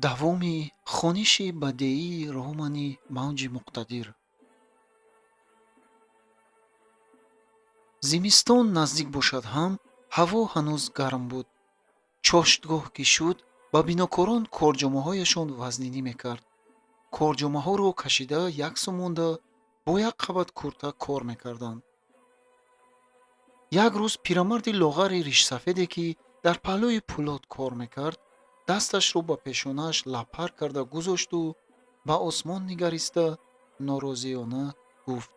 Давоми хониши бадеии романи Мавҷи муқтадир. Зимистон наздик бошад ҳам, ҳаво ҳанӯз гарм буд. Чоштгоҳ ки шуд, ба бинокорон корҷомаҳояшон вазнинӣ мекард. Корҷомаҳоро кашида як су монда, бо як қабат курта кор мекарданд. Як рӯз пирамарди лоғари ришсафеде, ки дар паҳлӯи Пулод кор мекард, дасташро ба пешонааш лабпар карда гузошту ба осмон нигариста норозиёна гуфт: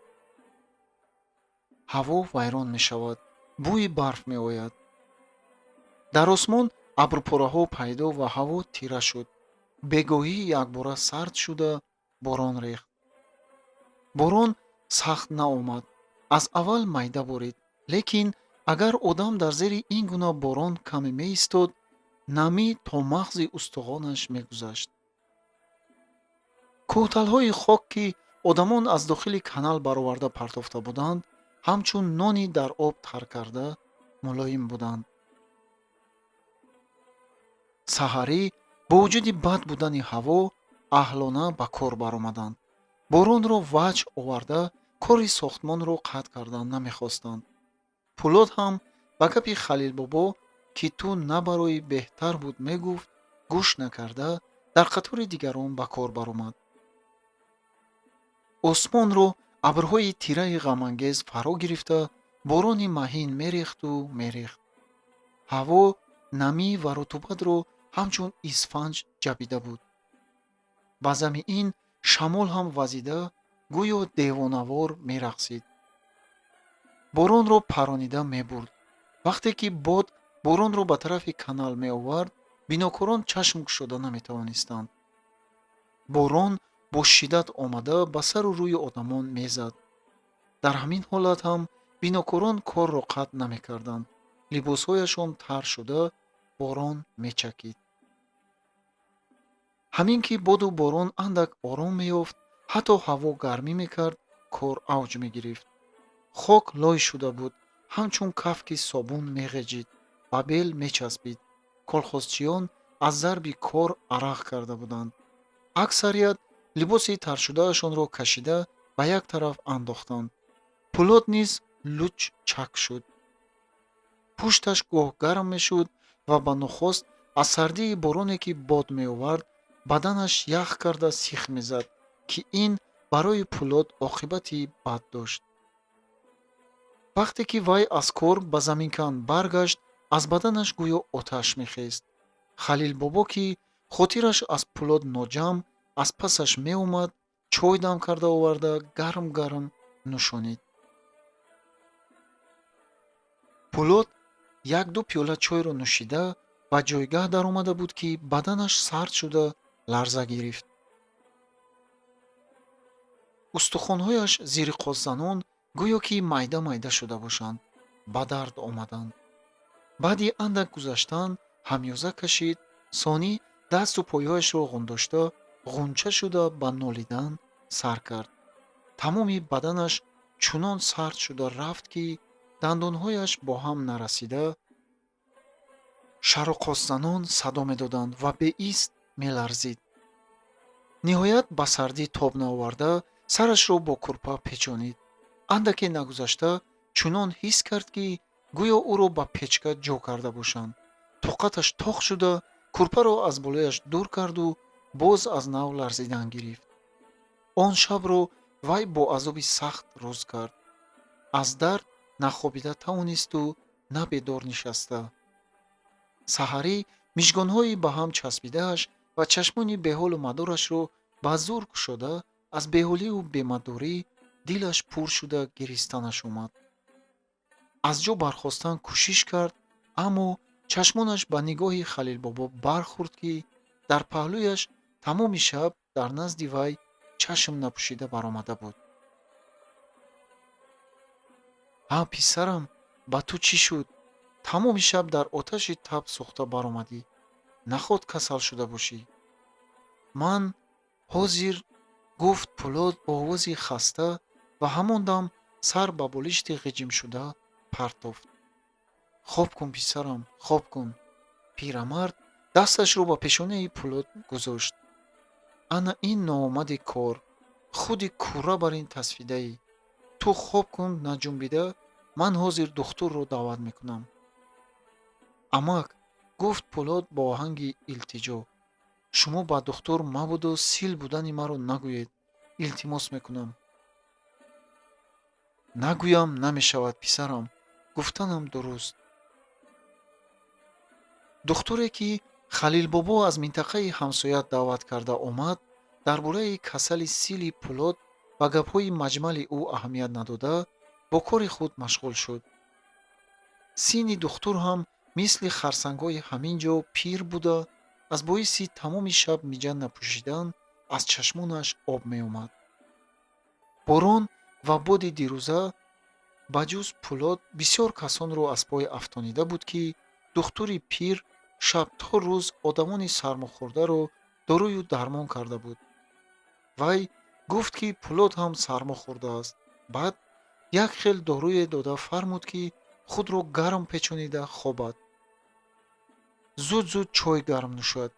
ҳаво вайрон мешавад, бӯи барф меояд. Дар осмон абрпораҳо пайдо ва ҳаво тира шуд. Бегоҳӣ якбора сард шуда борон рехт. Борон сахт наомад, аз аввал майда борид, лекин агар одам дар зери ин гуна борон каме меистод, намӣ то мағзи устухонаш мегузашт. Кӯҳталҳои хок, ки одамон аз дохили канал бароварда партофта буданд, ҳамчун нони дар об тар карда мулоим буданд. Саҳарӣ бо вуҷуди бад будани ҳаво аҳлона ба кор баромаданд. Боронро ваҷ оварда кори сохтмонро қатъ кардан намехостанд. Пулод ҳам ба гапи Халилбобо, ки ту на барои беҳтар буд мегуфт, гӯш накарда дар қатори дигарон ба кор баромад. Осмонро абрҳои тираи ғамангез фаро гирифта, борони маҳин мерехту мерехт. Ҳаво намӣ ва рутубатро ҳамчун исфанҷ ҷабида буд. Ба зами ин шамол ҳам вазида, гӯё девонавор мерақсид. Боронро паронида мебурд. Вақте ки бод боронро ба тарафи канал меовард, бинокорон чашм кушода наметавонистанд. Борон бо шиддат омада ба сару рӯи одамон мезад. Дар ҳамин ҳолат ҳам бинокорон корро қатъ намекарданд. Либосҳояшон тар шуда, борон мечакид. Ҳамин ки боду борон андак ором меёфт, ҳатто ҳаво гармӣ мекард, кор авҷ мегирифт. Хок лой шуда буд, ҳамчун кафки собун меғеҷид, ба бел мечаспид. Колхозчиён аз зарби кор арақ карда буданд. Аксарият либоси таршудаашонро кашида ба як тараф андохтанд. Пулод низ луч чак шуд. Пушташ гоҳ гарм мешуд ва ба нухост аз сардии бороне, ки бод меовард, баданаш ях карда сих мезад, ки ин барои Пулод оқибати бад дошт. Вақте ки вай аз кор ба заминкан баргашт, аз баданаш гӯё оташ мехест. Халилбобо, ки хотираш аз Пулод ноҷамъ аз пасаш меомад, чой дам карда оварда гарм гарм нӯшонид. Пулод як-ду пиёла чойро нӯшида ба ҷойгаҳ даромада буд, ки баданаш сард шуда ларза гирифт. Устухонҳояш зириқосзанон гӯё ки майда майда шуда бошанд, ба дард омаданд. Баъди андак гузаштан ҳамёза кашид, сонӣ дасту пойҳояшро ғундошта ғунча шуда ба нолидан сар кард. Тамоми баданаш чунон сард шуда рафт, ки дандонҳояш бо ҳам нарасида шароқосзанон садо медоданд ва беист меларзид. Ниҳоят ба сардӣ тоб наоварда сарашро бо курпа печонид. Андаке нагузашта чунон ҳис кард, ки гӯё ӯро ба печка ҷо карда бошанд. Тоқаташ тоқ шуда курпаро аз болояш дур карду боз аз нав ларзидан гирифт. Он шабро вай бо азоби сахт рӯз кард. Аз дард на хобида тавонисту на бедор нишаста. Саҳарӣ мижгонҳои ба ҳам часпидааш ва чашмони беҳолу мадорашро ба зур кушода, аз беҳолию бемадорӣ дилаш пур шуда гиристанаш омад. Аз ҷо бархостан кӯшиш кард, аммо чашмонаш ба нигоҳи Халилбобо бархӯрд, ки дар паҳлӯяш тамоми шаб дар назди вай чашм напӯшида баромада буд. Ҳа, писарам, ба ту чӣ шуд? Тамоми шаб дар оташи таб сӯхта баромадӣ. Наход касал шуда бошӣ. Ман ҳозир, гуфт Пулод бо овози хаста ва ҳамон дам сар ба болишти ғиҷимшуда партофт. Хоб кун, писарам, хоб кун. Пирамард Дасташро ба пешонаи Пулод гузошт. Ана ин ноомади кор, худи курра бар ин тасфидаӣ. Ту хоб кун, наҷунбида, ман ҳозир духтурро даъват мекунам. Амак, гуфт Пулод бо оҳанги илтиҷо, шумо ба духтур мабодо сил будани маро нагӯед, илтимос мекунам. Нагӯям намешавад, писарам, гуфтанам дуруст. Духтуре ки Халилбобо аз минтақаи ҳамсоя даъват карда омад, дар бораи касали сили Пулод ба гапҳои маҷмали ӯ аҳамият надода, бо кори худ машғул шуд. Синни духтур ҳам мисли харсангҳои ҳамин ҷо пир буда, аз боиси тамоми шаб миҷа напӯшидан аз чашмонаш об меомад. Борон ва боди дирӯза ба ҷуз Пулод бисёр касонро аз пой афтонида буд, ки духтури пир шаб то рӯз одамони сармохӯрдаро дорую дармон карда буд. Вай гуфт, ки Пулод ҳам сармо хӯрдааст. Баъд як хел доруе дода фармуд, ки худро гарм печонида хобад, зуд-зуд чой гарм нӯшад.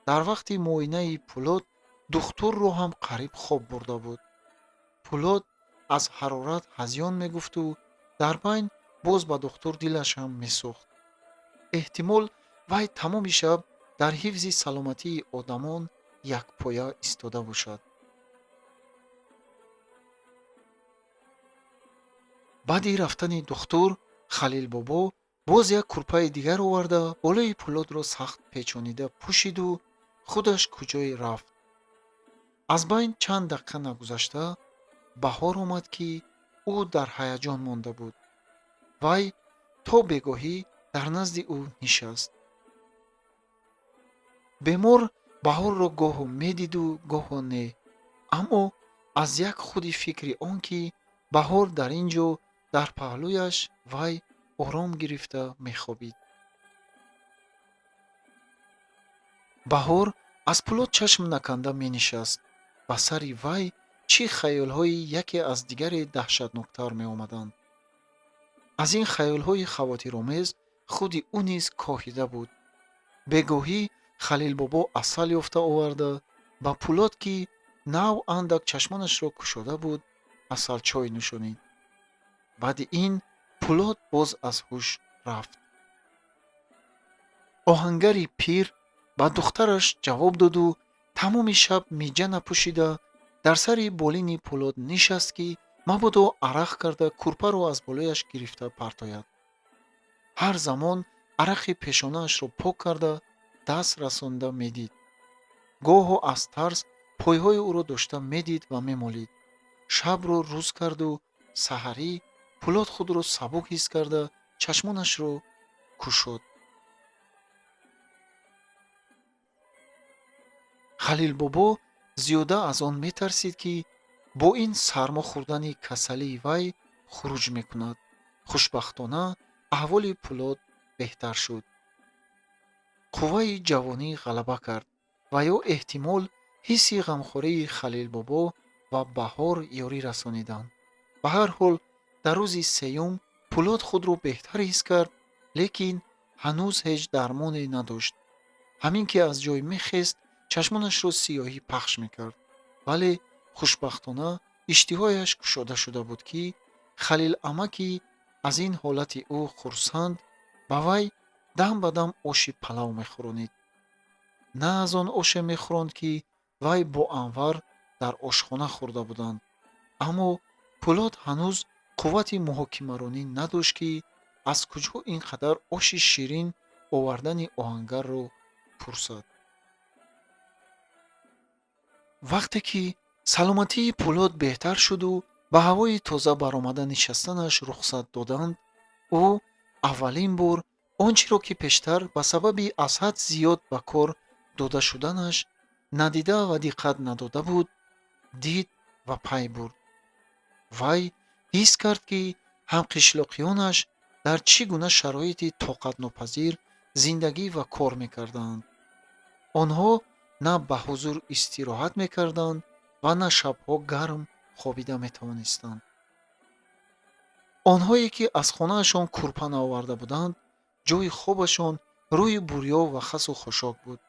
Дар вақти муоинаи Пулод духтурро ҳам қариб хоб бурда буд. Пулод аз ҳарорат ҳазён мегуфту дар байн боз ба духтур дилаш ҳам месӯхт. Эҳтимол, вай тамоми шаб дар ҳифзи саломатии одамон якпоя истода бошад. Баъди рафтани духтур Халилбобо боз як курпаи дигар оварда, болои Пулодро сахт печонида пӯшиду худаш куҷое рафт. Аз байн чанд дақиқа нагузашта Баҳор омад, ки ӯ дар ҳаяҷон монда буд. Вай то бегоҳӣ дар назди ӯ нишаст. Бемор Баҳорро гоҳо медиду гоҳо не, аммо аз як худи фикри он ки Баҳор дар ин ҷо дар паҳлӯяш, вай ором гирифта мехобид. Баҳор аз Пулод чашм наканда менишаст. Ба сари вай чӣ хаёлҳои яке аз дигаре даҳшатноктар меомаданд. Аз ин хаёлҳои хавотиромез худи ӯ низ коҳида буд. Бегоҳӣ Халилбобо асал ёфта оварда, ба Пулод, ки нав андак чашмонашро кушода буд, асалчой нӯшонид. Баъди ин Пулод боз аз ҳуш рафт. Оҳангари пир ба духтараш ҷавоб доду тамоми шаб миҷа напӯшида дар сари болини Пулод нишаст, ки мабодо арақ карда курпаро аз болояш гирифта партояд. Ҳар замон арақи пешонаашро пок карда даст расонда медид. Гоҳо аз тарс пойҳои ӯро дошта медид ва мемолид. Шабро рӯз карду саҳарӣ Пулод худро сабук ҳис карда чашмонашро кушод. Халилбобо зиёда аз он метарсид, ки бо ин сармо хӯрдани касалии вай хуруҷ мекунад. Хушбахтона аҳволи Пулод беҳтар шуд. Қувваи ҷавонӣ ғалаба кард ва ё эҳтимол ҳисси ғамхории Халилбобо ва Баҳор ёрӣ расониданд. Ба ҳар ҳол, дар рӯзи сеюм Пулод худро беҳтар ҳис кард, лекин ҳанӯз ҳеҷ дармоне надошт. Ҳамин ки аз ҷой мехест, чашмонашро сиёҳӣ пахш мекард. Вале хушбахтона иштиҳояш кушода шуда буд, ки Халил амаки аз ин ҳолати ӯ хурсанд ба вай дам ба дам оши палав мехӯронид. На аз он оше мехӯронд, ки вай бо Анвар дар ошхона хӯрда буданд, аммо Пулод ҳанӯз қуввати муҳокимаронӣ надошт, ки аз куҷо ин қадар оши ширин овардани оҳангарро пурсад. Вақте ки саломатии Пулод беҳтар шуду ба ҳавои тоза баромада нишастанаш рухсат доданд, ӯ аввалин бор он чиро, ки пештар ба сабаби аз ҳад зиёд ба кор дода шуданаш надида ва диққат надода буд, дид ва пай бурд. Вай ҳис кард, ки ҳамқишлоқиёнаш дар чӣ гуна шароити тоқатнопазир зиндагӣ ва кор мекарданд. Онҳо на ба ҳузур истироҳат мекарданд ва на шабҳо гарм хобида метавонистанд. Онҳое ки аз хонаашон курпа наоварда буданд, ҷойи хобашон Рӯи бурё ва хасу хошок буд.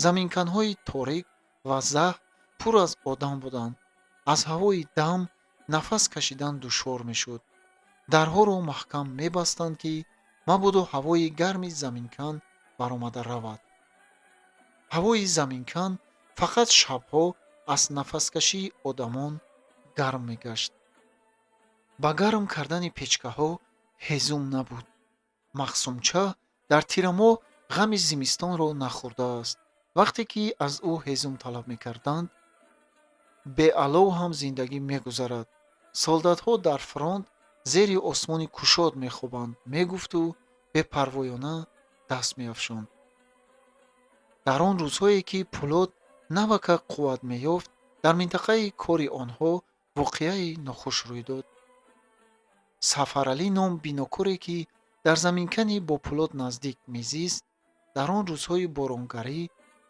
Заминканҳои торик ва заҳ пур аз одам буданд. Аз ҳавои дам нафас кашидан душвор мешуд. Дарҳоро маҳкам мебастанд, ки мабодо ҳавои гарми заминкан баромада равад. Ҳавои заминкан фақат шабҳо аз нафаскашии одамон гарм мегашт. Ба гарм кардани печкаҳо ҳезум набуд. Махсумча дар тирамоҳ ғами зимистонро нахӯрдааст. Вақте ки аз ӯ ҳезум талаб мекарданд, беалов ҳам зиндагӣ мегузарад. Солдатҳо дар фронт зери осмони кушод мехобанд, мегуфту бепарвоёна даст меафшонд. Дар он рӯзҳое ки Пӯлод навакак қувват меёфт, дар минтақаи кори онҳо воқеаи нохуш рӯй дод. Сафаралӣ ном бинокоре, ки дар заминкани бо Пӯлод наздик мезист, дар он рӯзҳои боронгарӣ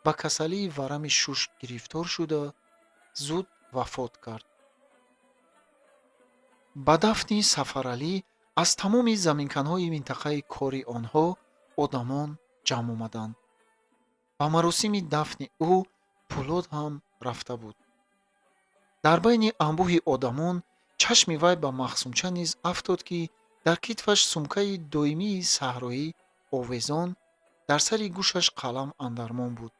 ба касалии варами шуш гирифтор шуда, зуд вафот кард. Ба дафни Сафаралӣ аз тамоми заминканҳои минтақаи кори онҳо одамон ҷамъ омаданд. Ба маросими дафни ӯ Пӯлод ҳам рафта буд. Дар байни анбӯҳи одамон чашми вай ба Махсумча низ афтод, ки дар китфаш сумкаи доимии саҳроӣ овезон, дар сари гӯшаш қалам андармон буд.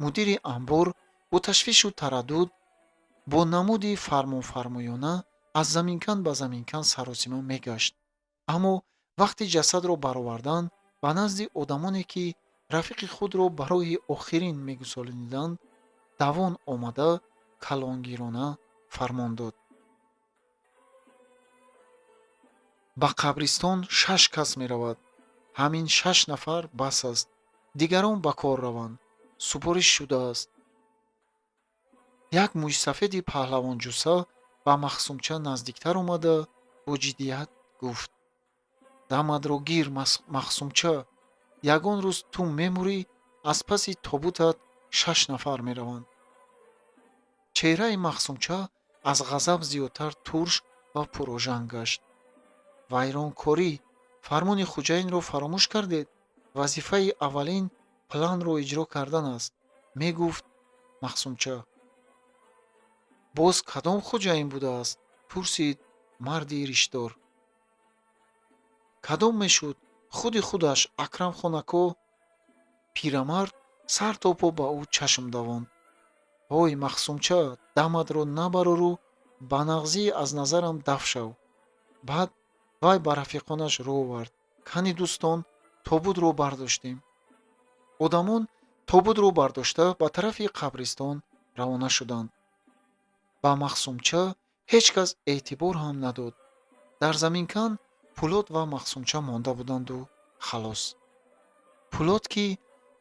Мудири анбор бо ташвишу тараддуд, бо намуди фармонфармоёна аз заминкан ба заминкан саросима мегашт. Аммо вақти ҷасадро баровардан, ба назди одамоне, ки рафиқи худро барои охирин мегусолиданд, давон омада калонгирона фармон дод: ба қабристон 6 кас меравад. Ҳамин 6 нафар бас аст. Дигарон ба кор раванд. Супориш шудааст. Як мӯйсафеди паҳлавонҷуса ба Махсумча наздиктар омада бо ҷиддият гуфт: дамадро гир, Махсумча, ягон рӯз ту мемурӣ, аз паси тобутат 6 нафар мераванд. Чеҳраи Махсумча аз ғазаб зиёдтар турш ва пурожанг гашт. Вайронкорӣ, фармони хуҷаинро фаромӯш кардед? Вазифаи аввалин планро иҷро кардан аст, мегуфт Махсумча. Боз кадом хуҷаин будааст? Пурсид марди ришдор. Кадом мешуд? Худи худаш, Акрамхонако. Пирамард сар то по ба ӯ чашм давонд. Ҳой, Махсумча, дамадро набарору ба нағзӣ аз назарам даф шав. Баъд вай ба рафиқонаш рӯ овард: кани дӯстон, тобутро бардоштем. Одамон тобутро бардошта ба тарафи қабристон равона шуданд. Ба Махсумча ҳеҷ кас эътибор ҳам надод. Дар заминкан Пӯлод ва Махсумча монда буданду халос. Пӯлод, ки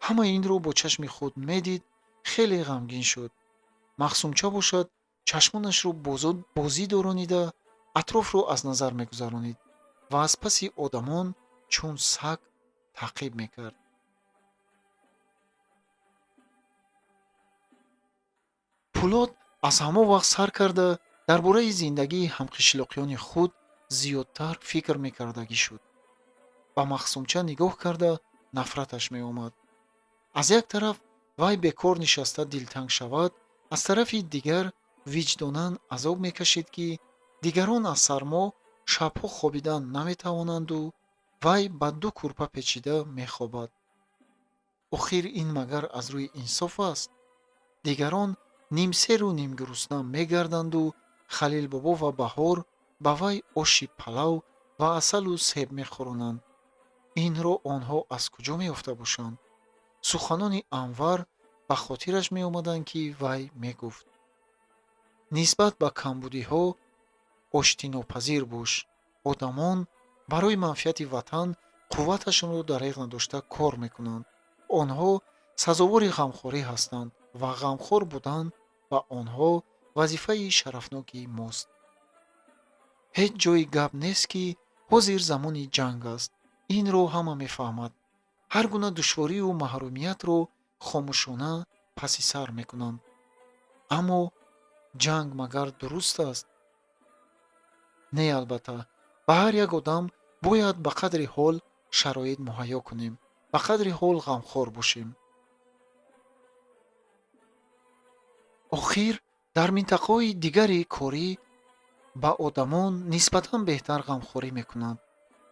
ҳамаи инро бо чашми худ медид, хеле ғамгин шуд. Махсумча бошад, чашмонашро бозӣ доронида, атрофро аз назар мегузаронид ва аз паси одамон чун саг таъқиб мекард. Пӯлод аз ҳамон вақт сар карда дар бораи зиндагии ҳамқишлоқиёни худ зиёдтар фикр мекардагӣ шуд. Ба Махсумча нигоҳ карда нафраташ меомад. Аз як тараф вай бекор нишаста дилтанг шавад, аз тарафи дигар виҷдонан азоб мекашид, ки дигарон аз сармо шабҳо хобидан наметавонанду вай ба 2 курпа печида мехобад. Охир ин магар аз рӯи инсоф аст? Дигарон нимсеру нимгурусна мегарданду Халилбобо ва Баҳор ба вай оши палав ва асалу себ мехӯронанд. Инро онҳо аз куҷо меёфта бошанд? Суханони Анвар ба хотираш меомаданд, ки вай мегуфт: нисбат ба камбудиҳо оштинопазир бош. Одамон барои манфиати ватан қувваташонро дареғ надошта кор мекунанд. Онҳо сазовори ғамхорӣ ҳастанд ва ғамхор будан ба онҳо вазифаи шарафноки мост. Ҳеҷ ҷои гап нест, ки ҳозир замони ҷанг аст. Инро ҳама мефаҳмад. Ҳар гуна душворию маҳрумиятро хомӯшона паси сар мекунанд. Аммо ҷанг магар дуруст аст? Не, албатта, ба ҳар як одам бояд ба қадри ҳол шароит муҳайё кунем. Ба қадри ҳол ғамхор бошем. Охир дар минтақаҳои дигари корӣ ба одамон нисбатан беҳтар ғамхорӣ мекунанд.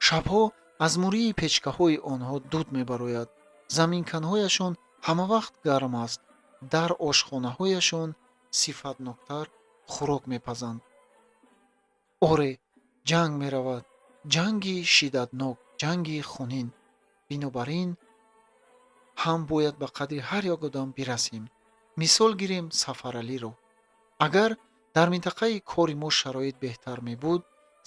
Шабҳо аз мурии печкаҳои онҳо дуд мебарояд. Заминканҳояшон ҳамавақт гарм аст. Дар ошхонаҳояшон сифатноктар хӯрок мепазанд. Оре, ҷанг меравад, ҷанги шиддатнок, ҷанги хунин. Бинобар ин ҳам бояд ба қадри ҳар як одам бирасем. Мисол гирем Сафаралиро. Агар дар минтақаи кори мо шароит беҳтар мебуд,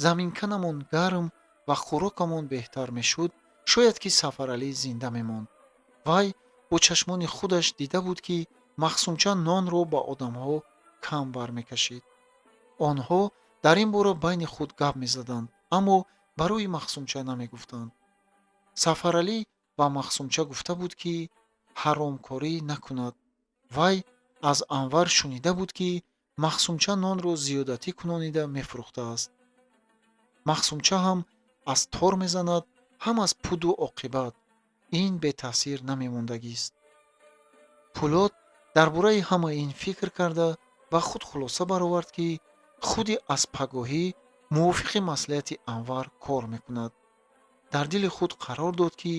заминканамон гарм ва хӯрокамон беҳтар мешуд, шояд ки Сафаралӣ зинда мемонд. Вай бо чашмони худаш дида буд, ки Махсумча нонро ба одамҳо кам бармекашид. Онҳо дар ин бора байни худ гап мезаданд, аммо барои Махсумча намегуфтанд. Сафаралӣ ба Махсумча гуфта буд, ки ҳаромкорӣ накунад. Вай аз Анвар шунида буд, ки Махсумча нонро зиёдатӣ кунонида мефурӯхтааст. Махсумча ҳам аз тор мезанад, ҳам аз пуду оқибат. Ин бетаъсир намемондагист. Пӯлод дар бораи ҳамаи ин фикр карда ба худ хулоса баровард, ки худи аз пагоҳӣ мувофиқи маслиҳати Анвар кор мекунад. Дар дили худ қарор дод, ки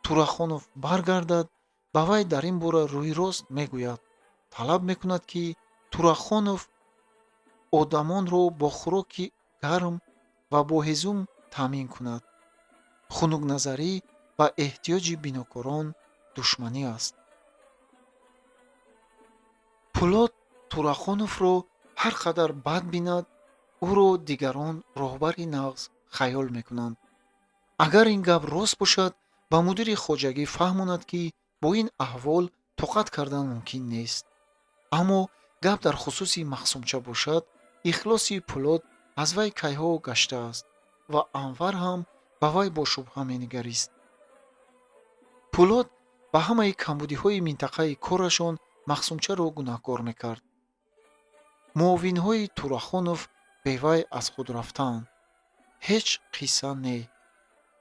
Турахонов баргардад, ба вай дар ин бора рӯйрост мегӯяд. Талаб мекунад, ки Турахонов одамонро бо хӯроки гарм ва бо ҳезум таъмин кунад. Хунукназарӣ ба эҳтиёҷи бинокорон душманӣ аст. Пӯлод Турахоновро ҳар қадар бад бинад, ӯро дигарон роҳбари нағз хаёл мекунанд. Агар ин гап рост бошад, ба мудири хоҷагӣ фаҳмонад, ки бо ин аҳвол тоқат кардан мумкин нест. Аммо гап дар хусуси Махсумча бошад, ихлоси Пӯлод аз вай кайҳо гаштааст ва Анвар ҳам ба вай бо шубҳа менигарист. Пӯлод ба ҳамаи камбудиҳои минтақаи корашон Махсумчаро гунаҳкор мекард. Муовинҳои Турахонов бевай аз худ рафтаанд. Ҳеҷ қисса не.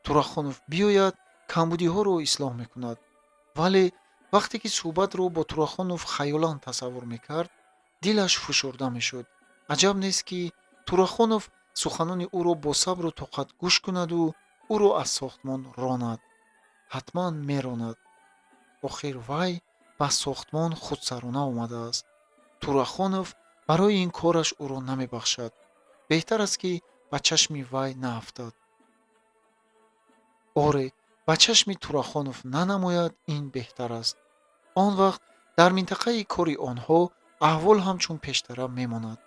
Турахонов биёяд, камбудиҳоро ислоҳ мекунад. Вале вақте ки суҳбатро бо Турахонов хаёлан тасаввур мекард, дилаш фушурда мешуд. Аҷаб нест, ки Турахонов суханони ӯро бо сабру тоқат гӯш кунаду ӯро аз сохтмон ронад. Ҳатман меронад. Охир вай ба сохтмон худсарона омадааст. Турахонов барои ин кораш ӯро намебахшад. Беҳтар аст, ки ба чашми вай наафтад. Оре, ба чашми Турахонов нанамояд, ин беҳтар аст. Он вақт дар минтақаи кори онҳо аҳвол ҳамчун пештара мемонад.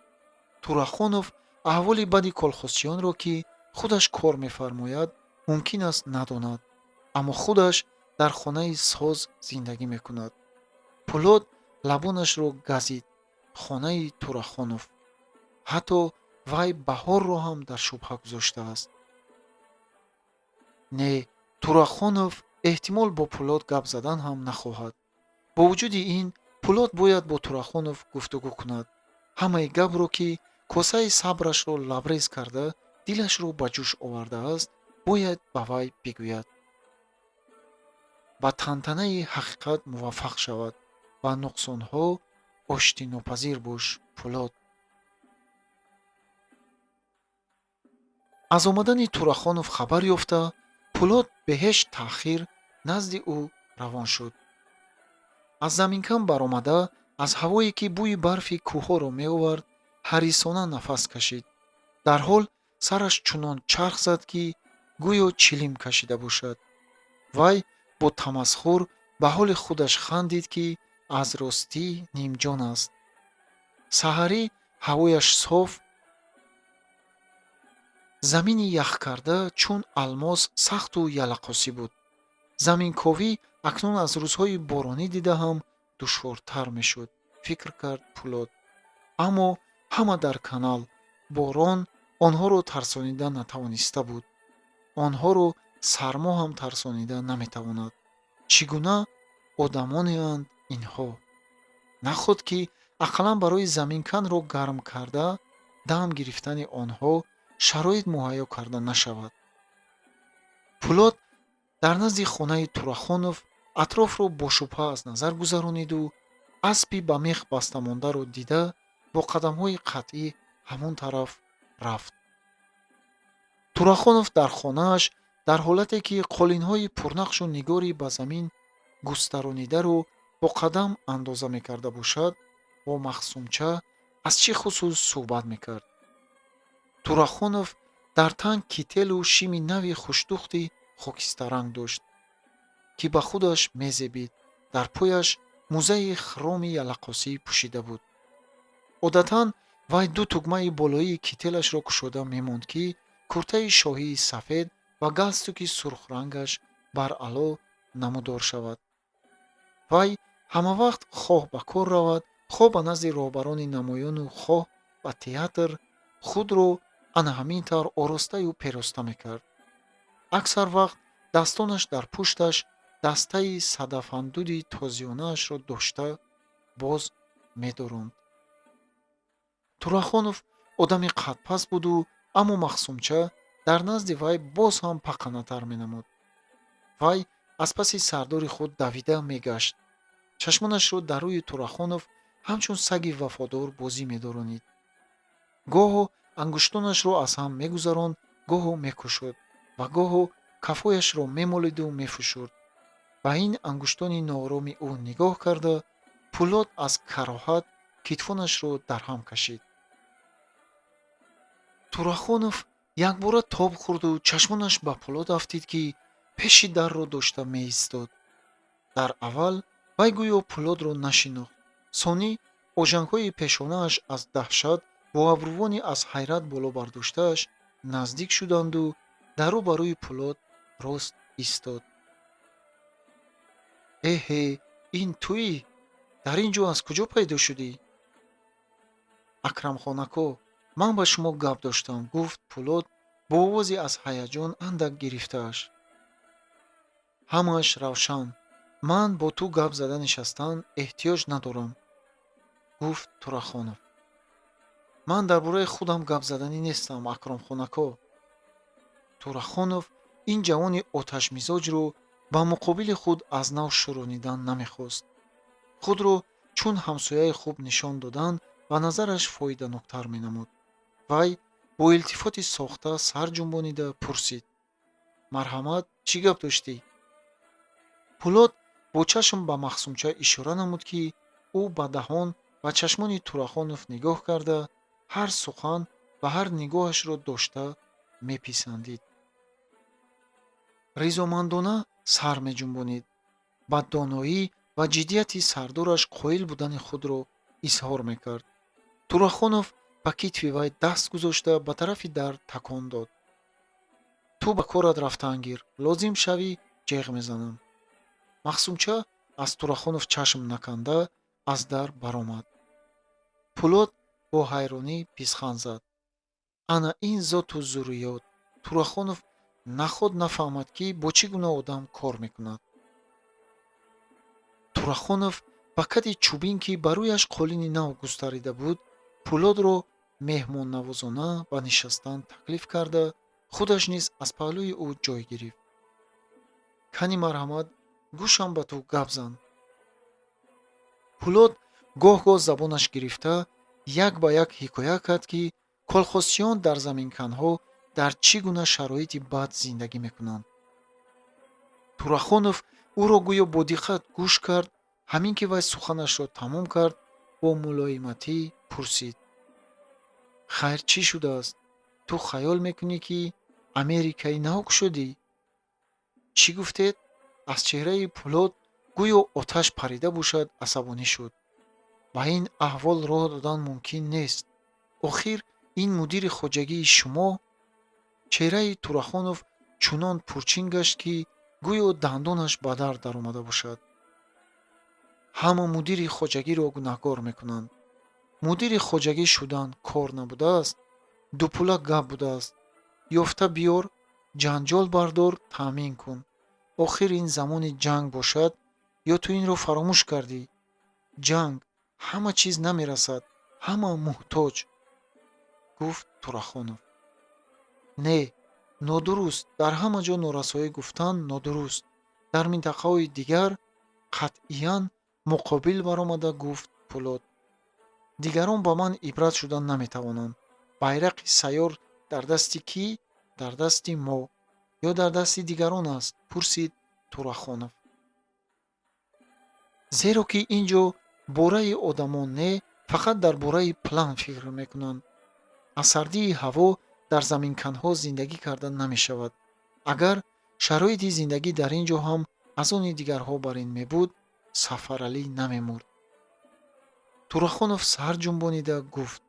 Турахонов аҳволи бади колхозчиёнро, ки худаш кор мефармояд, мумкин аст надонад, аммо худаш дар хонаи соз зиндагӣ мекунад. Пӯлод лабонашро газид. Хонаи Турахонов. Ҳатто вай баҳорро ҳам дар шубҳа гузоштааст. Не, Турахонов эҳтимол бо Пӯлод гап задан ҳам нахоҳад. Бо вуҷуди ин, Пӯлод бояд бо Турахонов гуфтугӯ кунад. Ҳамаи гапро, ки косаи сабрашро лабрез карда, дилашро ба ҷӯш овардааст, бояд ба вай бигӯяд. Ба тантанаи ҳақиқат муваффақ шавад. Ба нуқсонҳо оштинопазир бош, Пӯлод. Аз омадани Турахонов хабар ёфта, Пӯлод бе ҳеҷ таъхир назди ӯ равон шуд. Аз заминкан баромада, аз ҳавое, ки бӯи барфи кӯҳҳоро меовард, ҳарисона нафас кашид. Дарҳол сараш чунон чарх зад, ки гӯё чилим кашида бошад. Вай бо тамасхур ба ҳоли худаш хандид, ки аз ростӣ нимҷон аст. Саҳарӣ ҳавояш соф, замини яхкарда чун алмос сахту ялақосӣ буд. Заминковӣ акнун аз рӯзҳои боронӣ дида ҳам душвортар мешуд, фикр кард Пӯлод. Аммо ҳама дар канал, борон онҳоро тарсонида натавониста буд. Онҳоро сармо ҳам тарсонида наметавонад. Чӣ гуна одамонеанд инҳо? Наход ки ақаллан барои заминканро гарм карда дам гирифтани онҳо шароит муҳайё карда нашавад. Пӯлод Дар назди хонаи Турахонов атрофро бо шубҳа аз назар гузарониду аспи ба мех бастамондаро дида, бо қадамҳои қатъӣ ҳамон тараф рафт. Турахонов дар хонааш, дар ҳолате ки қолинҳои пурнақшу нигори ба замин густаронидаро бо қадам андоза мекарда бошад, бо Махсумча аз чӣ хусус суҳбат мекард. Турахонов дар тан кителу шими нави хушдухти хокистаранг дошт, ки ба худаш мезебид. Дар пояш мӯзаи хроми яллақосӣ пӯшида буд. Одатан вай ду тугмаи болоии кителашро кушода мемонд, ки куртаи шоҳии сафед ва галстуки сурхрангаш баръало намудор шавад. Вай ҳамавақт, хоҳ ба кор равад, хоҳ ба назди роҳбарони намоёну хоҳ ба театр, худро ана ҳамин тавр оростаю пероста мекард. Аксар вақт дастонаш дар пушташ дастаи садафандуди тозиёнаашро дошта боз медоронд. Турахонов одами қадпаст буду, аммо Махсумча дар назди вай боз ҳам пақанатар менамуд. Вай аз паси сардори худ давида мегашт, чашмонашро дар рӯи Турахонов ҳамчун саги вафодор бозӣ медоронид. Гоҳо ангуштонашро аз ҳам мегузаронд, гоҳо мекушод ва гоҳо кафояшро мемолиду мефушурд. Ба ин ангуштони ноороми ӯ нигоҳ карда, Пулод аз кароҳат китфонашро дар ҳам кашид. Турахонов якбора тоб хӯрду чашмонаш ба Пулод афтид, ки пеши дарро дошта меистод. Дар аввал вай гӯё Пулодро нашинохт. Сонӣ ожангҳои пешонааш аз даҳшат бо абрувони аз ҳайрат боло бардоштааш наздик шуданду дар рӯ ба рӯи Пулод рост истод. «Эҳе, ин туӣ? Дар ин ҷо аз куҷо пайдо шудӣ?» «Акрамхонако, ман ба шумо гап доштам», гуфт Пулод бо овози аз ҳаяҷон андак гирифтааш. «Ҳамааш равшан. Ман бо ту гап зада нишастан эҳтиёҷ надорам», гуфт Турахонов. «Ман дар бораи худам гап заданӣ нестам, Акромхонако». Турахонов ин ҷавони оташмизоҷро ба муқобили худ аз нав шӯронидан намехост. Худро чун ҳамсояи хуб нишон додан ба назараш фоиданоктар менамуд. Вай бо илтифоти сохта сар ҷунбонида пурсид: «Марҳамат, чӣ гап доштӣ?» Пулод бо чашм ба Махсумча ишора намуд, ки ӯ ба даҳон ва чашмони Турахонов нигоҳ карда, ҳар сухан ва ҳар нигоҳашро дошта меписандид. Ризомандона сар меҷунбонид, ба доноӣ ва ҷиддияти сардораш қоил будани худро изҳор мекард. Турахонов ба китфи вай даст гузошта, ба тарафи дар такон дод. «Ту ба корат рафтан гир, лозим шавӣ, ҷеғ мезанам». Махсумча аз Турахонов чашм наканда аз дар баромад. Пулод бо ҳайронӣ пизхан зад: «Ана ин зоту зурриёт! Турахонов наход нафаҳмад, ки бо чӣ гуна одам кор мекунад». Турахонов ба кати чӯбин, ки ба рӯяш қолини нав густарида буд, Пулодро меҳмоннавозона ба нишастан таклиф карда, худаш низ аз паҳлӯи ӯ ҷой гирифт. «Кани, марҳамат, гӯшам ба ту, гап зан». Пулод гоҳ-гоҳ забонаш гирифта, як ба як ҳикоя кард, ки колхозчиён дар заминканҳо дар чӣ гуна шароити бад зиндагӣ мекунанд. Турахонов ӯро гӯё бо диққат гӯш кард. Ҳамин ки вай суханашро тамом кард, бо мулоиматӣ пурсид: «Хайр, чӣ шудааст? Ту хаёл мекунӣ, ки Америкаи нав кушодӣ?» «Чӣ гуфтед?» Аз чеҳраи Пулод гӯё оташ парида бошад, асабонӣ шуд. «Ба ин аҳвол роҳ додан мумкин нест. Охир ин мудири хоҷагии шумо». Чеҳраи Турахонов чунон пурчин гашт, ки гӯё дандонаш ба дар даромада бошад. «Ҳама мудири хоҷагиро гунаҳкор мекунанд. Мудири хоҷагӣ шудан кор набудааст, дупула гап будааст. Ёфта биёр, ҷанҷол бардор, таъмин кун. Охир ин замони ҷанг бошад, ё ту инро фаромӯш кардӣ? Ҷанг, ҳама чиз намерасад, ҳама муҳтоҷ», гуфт Турахонов. «Не, Нодуруст, дар ҳама ҷо норасоӣ гуфтан нодуруст. Дар минтақаҳои дигар қатъиян муқобил баромада гуфт Пулод. Дигарон ба ман ибрат шуда наметавонанд. Байрақи сайёр дар дасти кӣ? Дар дасти мо ё дар дасти дигарон аст? Пурсид Турахонов. Зеро ки ин ҷо бораи одамон не, фақат дар бораи план фикр мекунанд. Аз сардии ҳаво дар заминканҳо зиндагӣ карда намешавад. Агар шароити зиндагӣ дар ин ҷо ҳам аз они дигарҳо бар ин мебуд, Сафаралӣ намемурд. Турахонов сар ҷунбонида гуфт: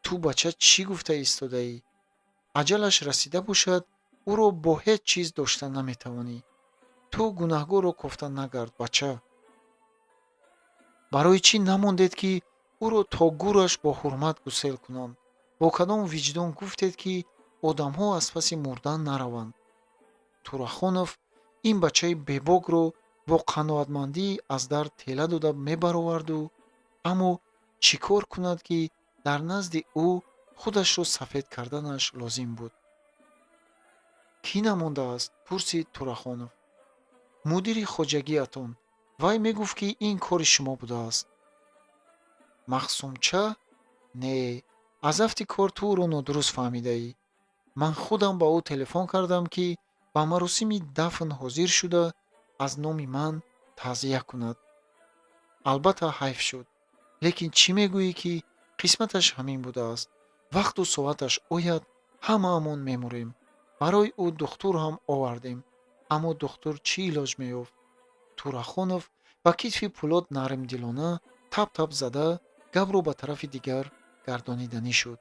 ту, бача, чӣ гуфта истодаӣ? Аҷалаш расида бошад, ӯро бо ҳеҷ чиз дошта наметавонӣ. Ту гунаҳгорро кофта нагард, бача. Барои чӣ намондед, ки ӯро то гӯраш бо ҳурмат гусел кунанд? Бо кадом виҷдон гуфтед, ки одамҳо аз паси мурдан нараванд? Турахонов ин бачаи бебокро бо қаноатмандӣ аз дар тела дода мебароварду, аммо чӣ кор кунад, ки дар назди ӯ худашро сафед карданаш лозим буд. Кӣ намондааст? Пурсид Турахонов. Мудири хоҷагиатон. Вай мегуфт, ки ин кори шумо будааст. Махсумча? Не, аз афти кор ту ӯро нодуруст фаҳмидаӣ. Ман худам ба ӯ телефон кардам, ки ба маросими дафн ҳозир шуда, аз номи ман таъзия кунад. Албатта, ҳайф шуд, лекин чӣ мегӯӣ, ки қисматаш ҳамин будааст. Вақту соаташ ояд, ҳамаамон мемурем. Барои ӯ духтур ҳам овардем, аммо духтур чӣ илоҷ меёфт? Турахонов ба китфи Пулод нармдилона тап-тап зада, гапро ба тарафи дигар гардониданӣ шуд.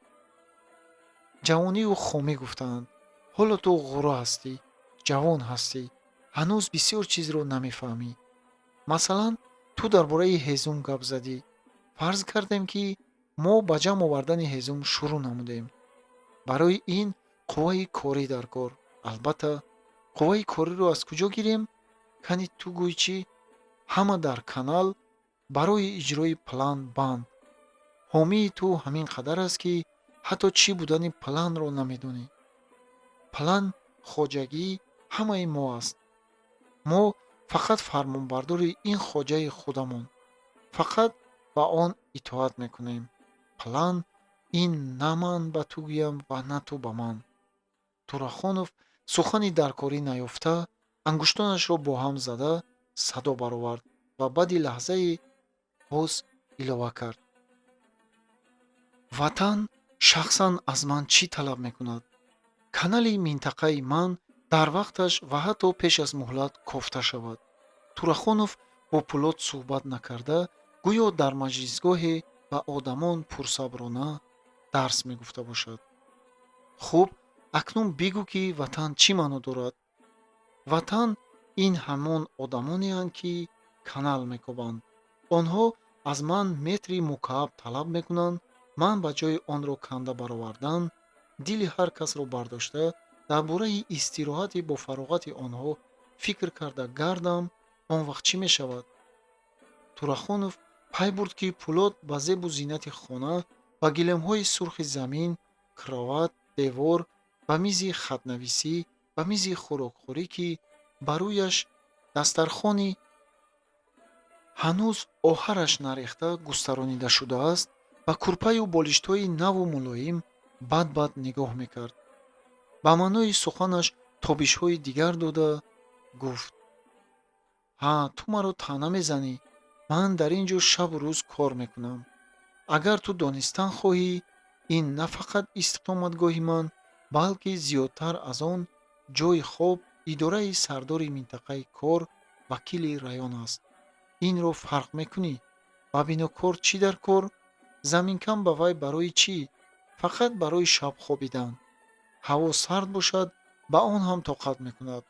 Ҷавонию хомӣ гуфтаанд. Ҳоло ту ғура ҳастӣ, ҷавон ҳастӣ, ҳанӯз бисёр чизро намефаҳмӣ. Масалан, ту дар бораи ҳезум гап задӣ. Фарз кардем, ки мо ба ҷамъ овардани ҳезум шурӯъ намудем. Барои ин қувваи корӣ дар кор. Албатта, қувваи кориро аз куҷо гирем? Кани ту гӯй чӣ? Ҳама дар канал барои иҷрои план банд. Ҳомии ту ҳамин қадар аст, ки ҳатто чӣ будани планро намедонӣ. План хоҷагӣ ҳамаи мо аст. Мо фақат фармонбардори ин хоҷаи худамон, фақат ба он итоат мекунем. План ин на ман ба ту гӯям ва на ту ба ман. Турахонов сухани даркорӣ наёфта, ангуштонашро бо ҳам зада садо баровард ва баъди лаҳзае боз илова кард: ватан шахсан аз ман чӣ талаб мекунад? Канали минтақаи ман дар вақташ ва ҳатто пеш аз муҳлат кофта шавад. Турахонов бо Пулод суҳбат накарда, гӯё дар маҷлисгоҳе ба одамон пурсаброна дарс мегуфта бошад. Хуб, акнун бигӯ, ки ватан чӣ маъно дорад? Ватан ин ҳамон одамонеанд, ки канал мекобанд. Онҳо аз ман метри мукааб талаб мекунанд. Ман ба ҷои онро канда баровардан, дили ҳар касро бардошта, дар бораи истироҳати бо фароғати онҳо фикр карда гардам, он вақт чӣ мешавад? Турахонов пай бурд, ки Пулод ба зебу зинати хона, ба гилемҳои сурхи замин, кроват, девор, ба мизи хатнависӣ, ба мизи хӯрокхӯрӣ, ки ба рӯяш дастархони ҳанӯз оҳараш нарехта густаронида шудааст, ба курпаю болиштҳои наву мулоим бад-бад нигоҳ мекард. Ба маънои суханаш тобишҳои дигар дода гуфт: ҳа, ту маро таъна мезанӣ. Ман дар ин ҷо шабу рӯз кор мекунам. Агар ту донистан хоҳӣ, ин на фақат истиқоматгоҳи ман, балки зиёдтар аз он ҷойи хоб, идораи сардори минтақаи кор, вакили район аст. Инро фарқ мекунӣ? Ба бинокор чӣ дар кор? Заминкан ба вай барои чӣ? Фақат барои шаб хобидан. Ҳаво сард бошад, ба он ҳам тоқат мекунад.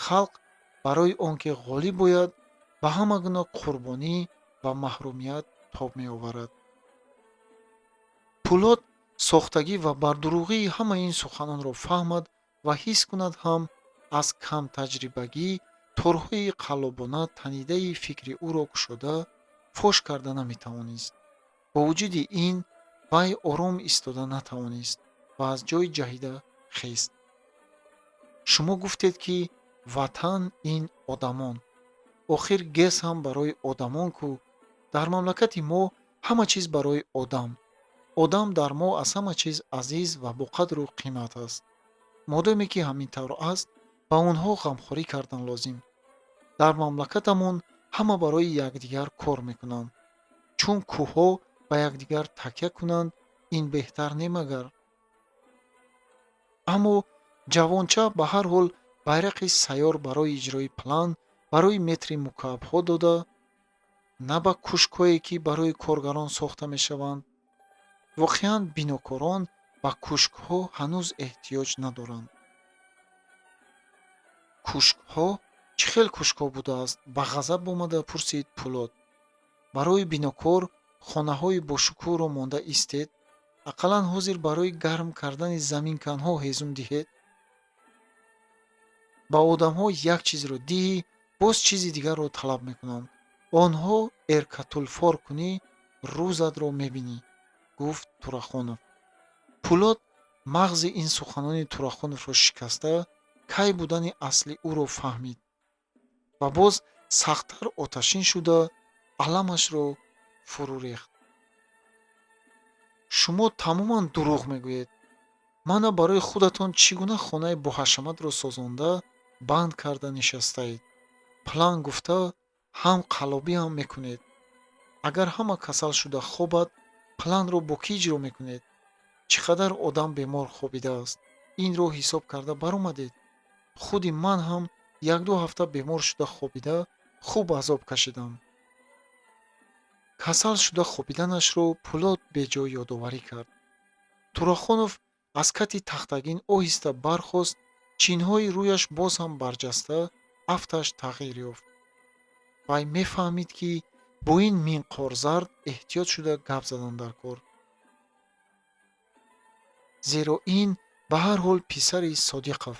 Халқ барои он ки ғолиб бояд, ба ҳама гуна қурбонӣ ва маҳрумият тоб меоварад. Пулод сохтагӣ ва бардурӯғии ҳамаи ин суханонро фаҳмад ва ҳис кунад ҳам, аз камтаҷрибагӣ торҳои қаллобона танидаи фикри ӯро кушода фош карда наметавонист. Бо вуҷуди ин вай ором истода натавонист ва аз ҷой ҷаҳида хест. Шумо гуфтед, ки ватан ин одамон. Охир ГЭС ҳам барои одамон ку. Дар мамлакати мо ҳама чиз барои одам. Одам дар мо аз ҳама чиз азиз ва боқадру қимат аст. Модоме ки ҳамин тавр аст, ба онҳо ғамхорӣ кардан лозим. Дар мамлакатамон ҳама барои якдигар кор мекунанд. Чун кӯҳҳо ба якдигар такя кунанд, ин беҳтар не магар? Аммо ҷавонча ба ҳар ҳол байрақи сайёр барои иҷрои план, барои метри мукаабҳо дода, на ба кӯшкҳое, ки барои коргарон сохта мешаванд. Воқеан, бинокорон ба кӯшкҳо ҳанӯз эҳтиёҷ надоранд. Кӯшкҳо? Чӣ хел кӯшкҳо будааст? Ба ғазаб омада пурсид Пӯлод. Барои бинокор хонаҳои бошукӯҳро монда истед, ақаллан ҳозир барои гарм кардани заминканҳо ҳезум диҳед. Ба одамҳо як чизро диҳӣ, боз чизи дигарро талаб мекунанд. Онҳо эркатулфор кунӣ, рӯзатро мебинӣ, гуфт Турахонов. Пӯлод мағзи ин суханони Турахоновро шикаста, кай будани асли ӯро фаҳмид ва боз сахттар оташин шуда, аламашро фурӯ рехт. Шумо тамоман дурӯғ мегӯед. Мана барои худатон чӣ гуна хонаи боҳашаматро созонда, банд карда нишастаед. План гуфта, ҳам қаллобӣ ҳам мекунед. Агар ҳама касал шуда хобад, планро бо кӣ иҷро мекунед? Чӣ қадар одам бемор хобидааст, инро ҳисоб карда баромадед? Худи ман ҳам як-ду ҳафта бемор шуда хобида, хуб азоб кашидам. Касал шуда хобиданашро Пӯлод беҷо ёдоварӣ кард. Турахонов аз кати тахтагин оҳиста бархост, чинҳои рӯяш боз ҳам барҷаста, афташ тағйир ёфт. Вай мефаҳмид, ки бо ин минқорзард эҳтиёт шуда гап задан дар кор. Зеро ин ба ҳар ҳол писари Содиқов,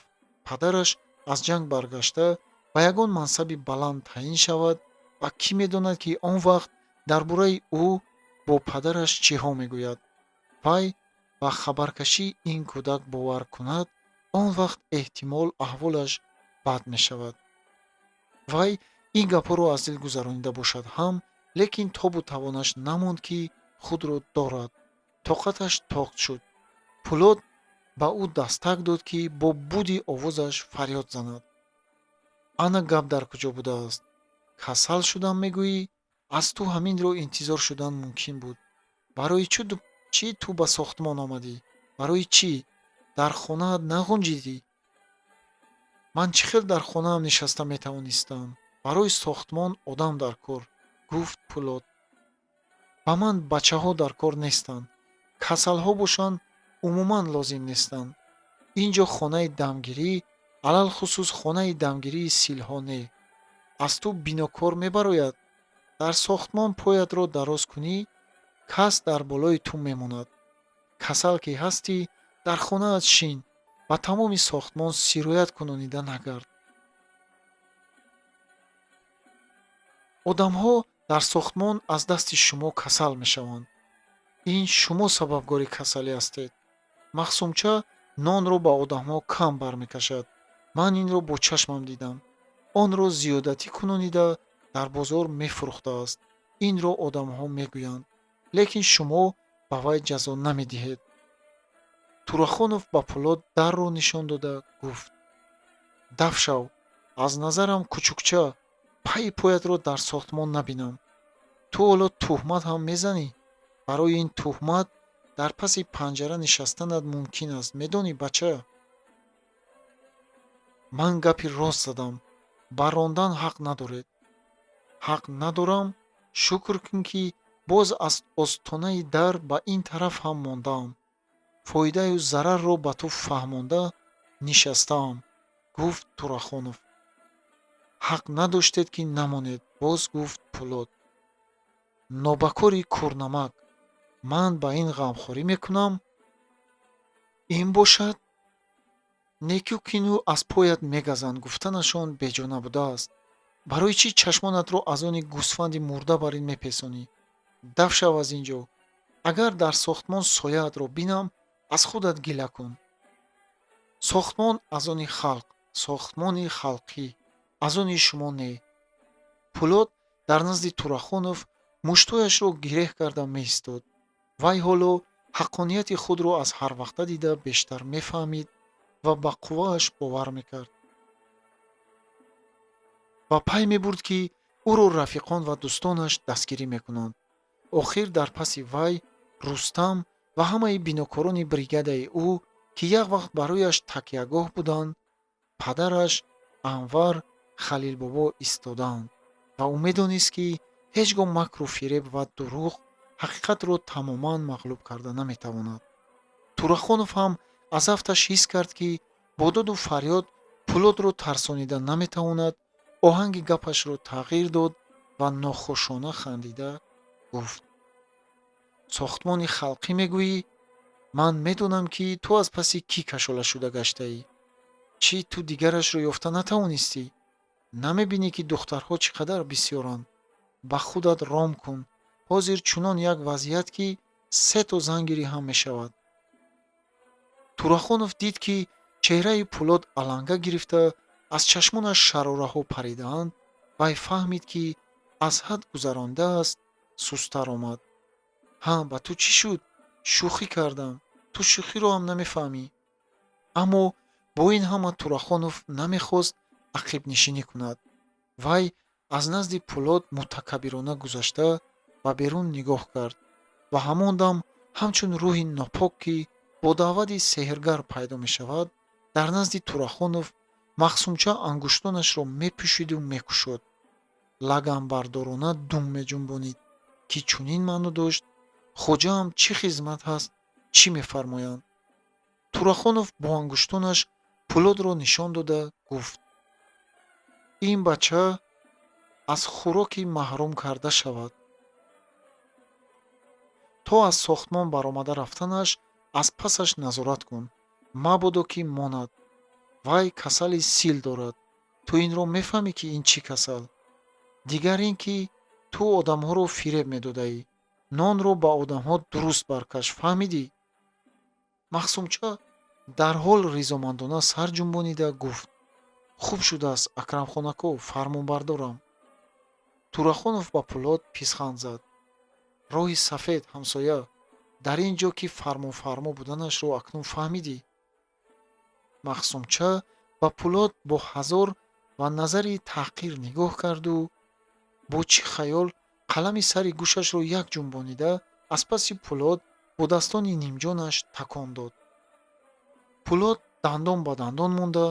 падараш аз ҷанг баргашта, ба ягон мансаби баланд таъин шавад ва кӣ медонад, ки он вақт дар бораи ӯ бо падараш чиҳо мегӯяд. Вай ба хабаркашии ин кӯдак бовар кунад, он вақт эҳтимол аҳволаш бад мешавад. Вай ин гапҳоро аз дил гузаронида бошад ҳам, лекин тобу тавонаш намонд, ки худро дорад. Тоқаташ тоқ шуд. Пӯлод ба ӯ дастак дод, ки бо буди овозаш фарёд занад. Ана гап дар куҷо будааст? Касал шудам мегӯӣ? Аз ту ҳаминро интизор шудан мумкин буд. Барои чӣ ту ба сохтмон омадӣ? Барои чӣ? Дар хонаат нағунҷидӣ? Ман чӣ хел дар хонаам нишаста метавонистам? Барои сохтмон одам дар кор, гуфт Пӯлод. Ба ман бачаҳо дар кор нестанд. Касалҳо бошанд, умуман лозим нестанд. Ин ҷо хонаи дамгирӣ, алалхусус хонаи дамгирии силҳо не. Аз ту бинокор мебарояд. Дар сохтмон поятро дароз кунӣ, кас дар болои ту мемонад. Касал ки ҳастӣ, дар хонаат шин, ба тамоми сохтмон сироят кунонида нагард. Одамҳо дар сохтмон аз дасти шумо касал мешаванд. Ин шумо сабабгори касалӣ ҳастед. Махсумча нонро ба одамҳо кам бармекашад. Ман инро бо чашмам дидам. Онро зиёдатӣ кунонида дар бозор мефурӯхтааст. Инро одамҳо мегӯянд. Лекин шумо ба вай ҷазо намедиҳед. Турахонов ба Пӯлод дарро нишон дода гуфт: даф шав, аз назарам кучукча, пайи поятро дар сохтмон набинам. Ту ҳоло туҳмат ҳам мезанӣ? Барои ин туҳмат дар паси панҷара нишастанат мумкин аст, медонӣ, бача? Ман гапи рост задам. Ба рондан ҳақ надоред. Ҳақ надорам? Шукр кун, ки боз аз остонаи дар ба ин тараф ҳам мондаам. Фоидаю зарарро ба ту фаҳмонда нишастаам, гуфт Турахонов. Ҳақ надоштед, ки намонед, боз гуфт Пӯлод. Нобакори курнамак, ман ба ин ғамхорӣ мекунам? Ин бошад, некӯ кину аз поят мегазанд гуфтанашон беҷо набудааст. Барои чӣ чашмонатро аз они гӯсфанди мурда бар ин мепесонӣ? Даф шав аз ин ҷо. Агар дар сохтмон сояатро бинам, аз худат гила кун. Сохтмон аз они халқ. Сохтмони халқӣ, аз они шумо не. Пулод дар назди Турахонов муштояшро гиреҳ карда меистод. Вай ҳоло ҳаққонияти худро аз ҳарвақта дида бештар мефаҳмид ва ба қуввааш бовар мекард ва пай мебурд, ки ӯро рафиқон ва дӯстонаш дастгирӣ мекунанд. Охир дар паси вай Рустам ва ҳамаи бинокорони бригадаи ӯ, ки як вақт барояш такягоҳ буданд, падараш, Анвар, Халилбобо истодаанд ва ӯ медонист, ки ҳеҷ гоҳ макру фиреб ва дурӯғ ҳақиқатро тамоман мағлуб карда наметавонад. Турахонов ҳам аз афташ ҳис кард, ки бо доду фарёд Пулодро тарсонида наметавонад. Оҳанги гапашро тағйир дод ва нохушона хандида гуфт: «Сохтмони халқӣ мегӯӣ? Ман медонам, ки ту аз паси кӣ кашола шуда гаштаӣ. Чӣ, ту дигарашро ёфта натавонистӣ? Намебинӣ, ки духтарҳо чӣ қадар бисёранд? Ба худат ром кун. Ҳозир чунон як вазъият, ки сето зангирӣ ҳам мешавад». Турахонов дид, ки чеҳраи Пулод аланга гирифта, аз чашмонаш шарораҳо паридаанд. Вай фаҳмид, ки аз ҳад гузарондааст. Сусттар омад: «Ҳа, ба ту чӣ шуд? Шӯхӣ кардам. Ту шӯхиро ҳам намефаҳмӣ». Аммо бо ин ҳама Турахонов намехост ақибнишинӣ кунад. Вай аз назди Пулод мутакаббирона гузашта, ба берун нигоҳ кард ва ҳамон дам, ҳамчун рӯҳи нопок, ки бо даъвати сеҳргар пайдо мешавад, дар назди Турахонов Мақсумча ангуштонашро мепӯшиду мекушод, лаганбардорона дум меҷунбонид, ки чунин маъно дошт: «Хоҷаам, чӣ хизмат ҳаст, чӣ мефармоянд?» Турахонов бо ангуштонаш Пулодро нишон дода гуфт: «Ин бача аз хӯроки маҳрум карда шавад. То аз сохтмон баромада рафтанаш аз пасаш назорат кун, мабодо ки монад. Вай касали сил дорад. Ту инро мефаҳмӣ, ки ин чӣ касал? Дигар ин ки ту одамҳоро фиреб медодаӣ. Нонро ба одамҳо дуруст баркаш, фаҳмидӣ?» Мақсумча дарҳол ризомандона сар ҷунбонида гуфт: «Хуб шудааст, Акрамхонако, фармонбардорам». Турахонов ба Пулод писханд зад: «Роҳи сафед, ҳамсоя, дар ин ҷо ки фармонфармо буданашро акнун фаҳмидӣ». Мақсумча ба Пулод бо ҳазор ва назари таҳқир нигоҳ карду бо чӣ хаёл қалами сари гӯшашро як ҷунбонида, аз паси Пулод бо дастони нимҷонаш такон дод. Пулод дандон ба дандон монда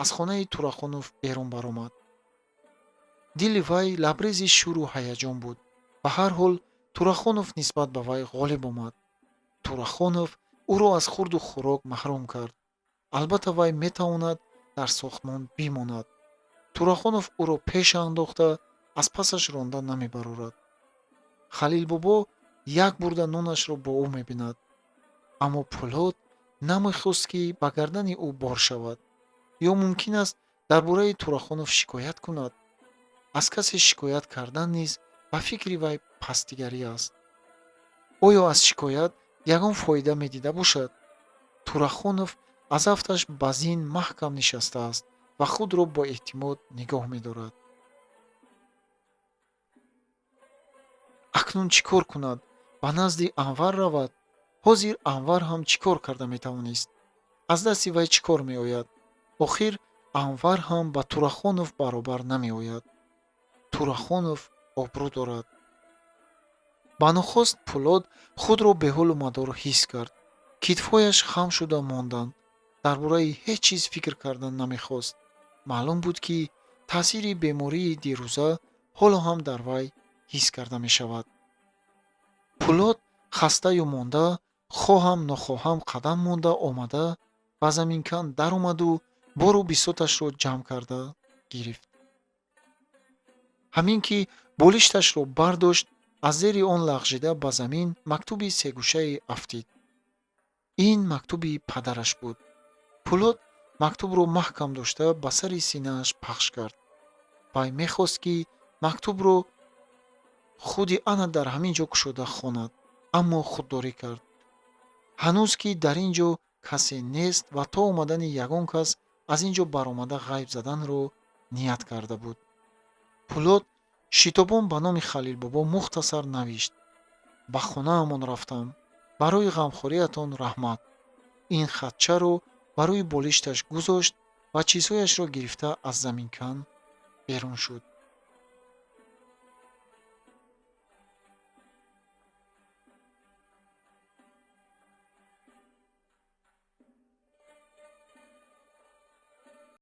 аз хонаи Турахонов берун баромад. Дили вай лабрези шӯру ҳаяҷон буд. Ба ҳар ҳол Турахонов нисбат ба вай ғолиб омад. Турахонов ӯро аз хурду хӯрок маҳрум кард. Албатта, вай метавонад дар сохтмон бимонад. Турахонов ӯро пеш андохта, аз пасаш ронда намебарорад. Халилбобо як бурда нонашро бо ӯ мебинад. Аммо Пулод намехост, ки ба гардани ӯ бор шавад. Ё мумкин аст, дар бораи Турахонов шикоят кунад. Аз касе шикоят кардан низ ба фикри вай пастигарӣ аст. Оё аз шикоят ягон фоида медида бошад? Турахонов аз афташ ба зин маҳкам нишастааст ва худро бо эътимод нигоҳ медорад. Акнун чӣ кор кунад? Ба назди Анвар равад? Ҳозир Анвар ҳам чӣ кор карда метавонист? Аз дасти вай чӣ кор меояд? Охир Анвар ҳам ба Турахонов баробар намеояд. Турахонов обрӯ дорад. Ба нохост Пулод худро беҳолу мадор ҳис кард. Китфҳояш хам шуда монданд. Дар бораи ҳеҷ чиз фикр кардан намехост. Маълум буд, ки таъсири бемории дирӯза ҳоло ҳам дар вай ҳис карда мешавад. Пулод хастаю монда, хоҳам нохоҳам қадам монда омада, ба заминкан даромаду бору бисоташро ҷамъ карда гирифт. Ҳамин ки болишташро бардошт, аз зери он лағжида ба замин мактуби сегӯшае афтид. Ин мактуби падараш буд. Пулод мактубро маҳкам дошта, ба сари синааш пахш кард. Вай мехост, ки мактубро худи ана дар ҳамин ҷо кушода хонад, аммо худдорӣ кард. Ҳанӯз ки дар ин ҷо касе нест ва то омадани ягон кас аз ин ҷо баромада ғайб заданро ният карда буд. Пӯлод шитобон ба номи Халилбобо мухтасар навишт: «Ба хонаамон рафтам. Барои ғамхориятон раҳмат». Ин хатчаро ба рӯи болишташ гузошт ва чизҳояшро гирифта аз заминкан берун шуд.